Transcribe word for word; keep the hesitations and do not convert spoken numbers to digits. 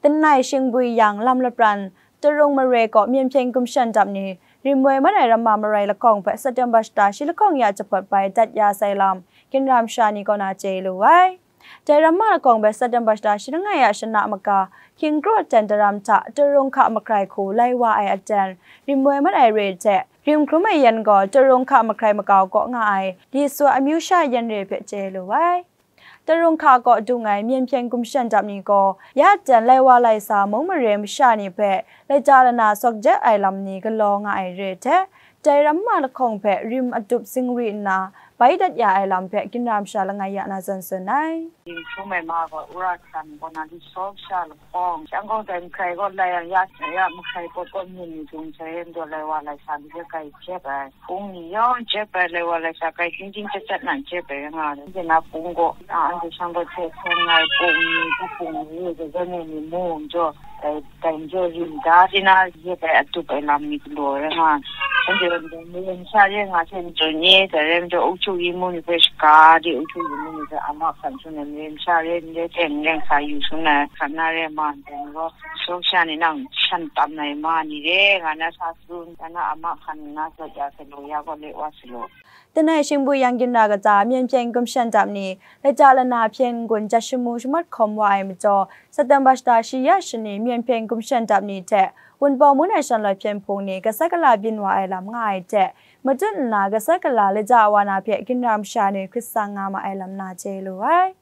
Nai shingbui yang lam lapran, Tarung mare kaw Myen Hpyen Gumshan dap ni rim woi mat ai ramma marai lahkawng hpe September shata shi lahkawng ya jahpawt bai dat ya sai lam, ginra masha ni kaw na chye lu ai. Dai ramma lahkawng hpe September shata shi langai a shana maka, King Kraw Ten daram hta Tarung hka makrai hku lai wa ai aten, rim woi mat ai re hte, rim hkrum ai yan gaw Tarung hka makrai makau kaw nga ai, li sua amyu sha yan re hpe chye lu ai. Tarung hka kaw dung ai Myen Hpyen Gumshan dap ni gaw, ya ten lai wa lai sa mung mare masha ni hpe laja lana sawk jep ai lam ni galaw nga ai re hte, dai ramma lahkawng hpe rim adup zingri nna, bai dat ya ai lam hpe ginra masha langai ya na zawn tsun ai. Yin hkrum ai ma gaw, Ura hkran gaw na li sawk sha lahkawng, Shanggawng dai mahkrai gaw lai ya, ya mahkrai pawt gaw myin ni dung sai ren gaw lai wa lai sa ni hpe kai jep ai. Hpung ni yawng jep ai, lai wa lai sa kai hkying hkying chyat chyat nan jep ai nga ai. Anhte na hpung gaw, a, anhte shang gaw hte hkawng ai hpung ni, hpung ni, zazen ai ni mung jaw, dai, dai majaw rim da di na jep ai adup ai lam ni galaw ai nga ai. Anhte gaw, maren sha re nga hte n tsun ye, dai rai majaw, ukchu yi mu ni hpe shaga di, ukchu yi mu ni hpe a ma hkan sun ai, maren sha re n re hte n reng sa yu sun ai, hkan na re ma ndai ni gaw, sawk sha ni nang shan tam ai ma ni re, nga na sa tsun, nga na a ma hkan na sawt ya, sa lu ya gaw le wa sa lu. Lanai shingbui yang ginra kata Myen Hpyen Gumshan dap ni, laja lana hpyen n-gun jat shamu shamawt hkawm wa ai majaw, September shata shi ya shani Myen Hpyen Gumshan dap ni hte Wunpawng mun ai shanlawt hpyen hpung ni gasat gala byin wa ai lam nga ai hte, matut nna gasat gala laja wa na hpe ginra masha ni hkrit sang nga ma ai lam na chye lu ai.